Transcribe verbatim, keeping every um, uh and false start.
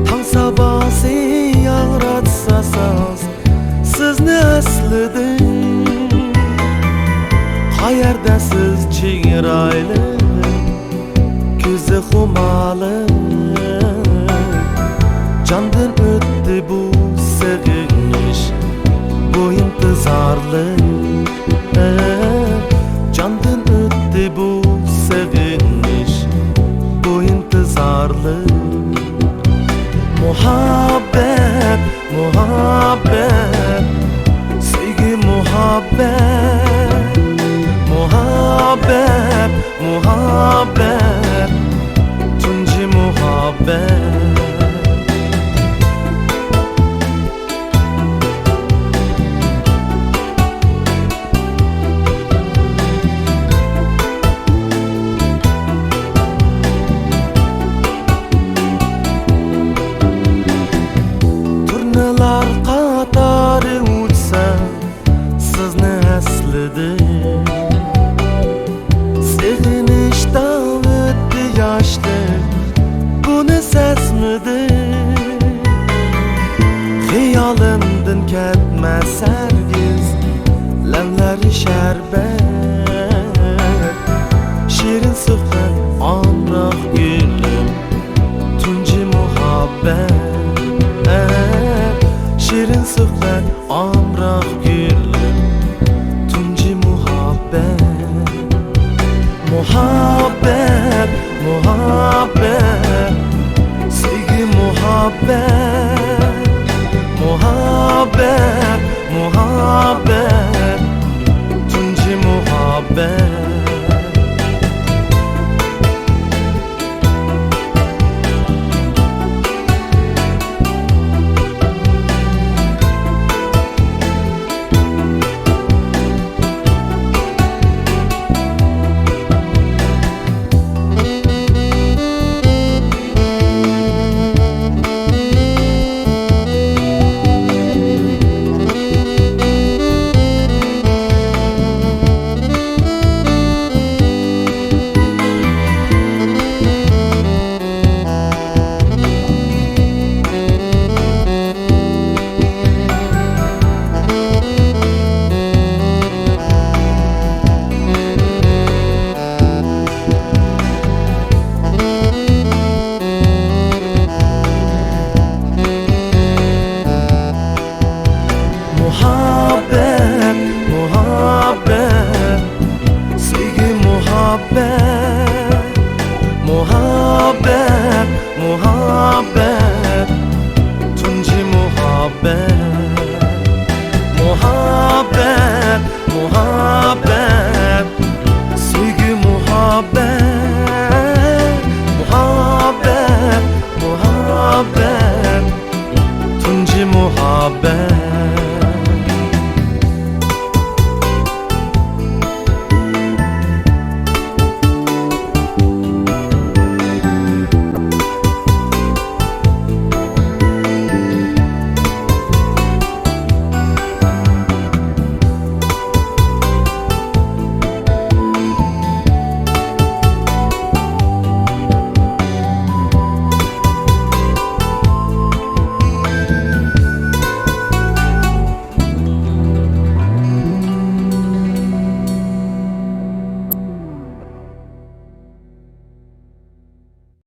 تاڭ ساباسى ياڭراتسا ساز، سىزنى ئەسلىدىم. قەيەردە سىز چىرايلىق، كۆزى خۇمارلىق، جاندىن ئۆتتى بۇ سېغىنىش، بۇ ئىنتىزارلىق. جاندىن ئۆتتى بۇ سېغىنىش، بۇ ئىنتىزارلىق. مۇھەببەت، مۇھەببەت، سۆيگۈ مۇھەببەت، مۇھەببەت، مۇھەببەت، تۇنجى مۇھەببەت. تۇرنىلار قاتارى ئۇچسا، سىزنى ئەسلىدىم. سېغىنىشتا ئۆتتى ياشلىق، بۇنى سەزمىدىم. خىيالىمدىن كەتمەس ھەرگىز، لەۋلەر شەربەت، شېرىن سۆھبەت، ئامراق گۈلۈم، تۇنجى مۇھەببەت. شېرىن سۆھبەت، ئامراق گۈلۈم، تۇنجى مۇھەببەت. مۇھەببەت، مۇھەببەت، سۆيگۈ مۇھەببەت. مۇھەببەت، مۇھەببەت، تۇنجى مۇھەببەت. مۇھەببەت، مۇھەببەت، سۆيگۈ مۇھەببەت، مۇھەببەت.